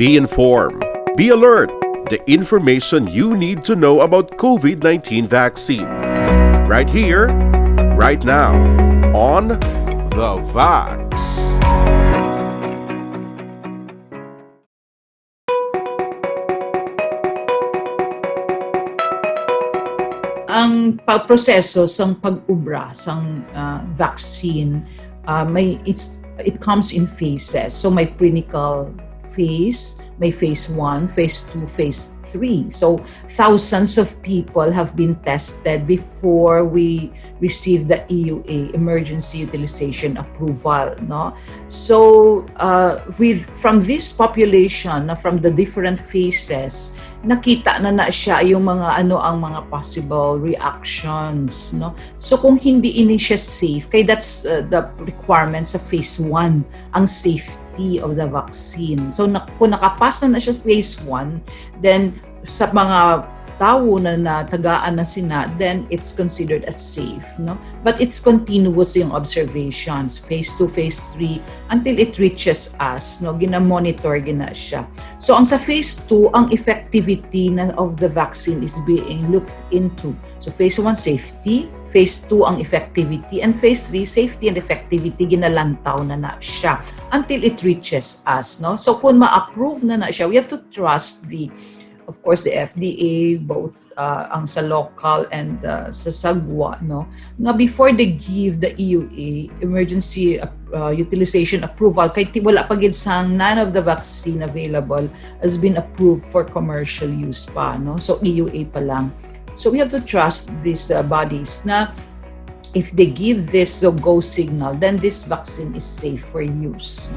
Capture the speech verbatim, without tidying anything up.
Be informed. Be alert. The information you need to know about COVID nineteen vaccine. Right here, right now, on The Vax. Ang pa- proseso sang pag-ubra sang ah, vaccine, ah, may it's it comes in phases. So may clinical phase, may phase one, phase two, phase three. So thousands of people have been tested before we receive the E U A, Emergency Utilization Approval, no? So uh, with from this population, na from the different phases, nakita na na siya yung mga ano ang mga possible reactions, no? So kung hindi ini siya safe, kay that's uh, the requirements of phase one, ang safety of the vaccine. So na, kung nakapas na na siya phase one, then sa mga tawo na natagaan na sina, then it's considered as safe, no? But it's continuous yung observations, phase two, phase three, until it reaches us, no? Gina-monitor gina siya. So ang sa phase two, ang effectivity na of the vaccine is being looked into. So phase one, safety, phase two, ang effectivity, and phase three, safety and effectivity, ginalantaw na na siya until it reaches us, no? So kung ma-approve na na siya, we have to trust the of course, the F D A, both uh, ang sa local and uh, sa sagwa, no? Nga before they give the E U A, Emergency uh, Utilization Approval, kay ti- wala pa gid sang none of the vaccine available has been approved for commercial use pa, no? So E U A pa lang. So we have to trust these uh, bodies na if they give this so go signal, then this vaccine is safe for use.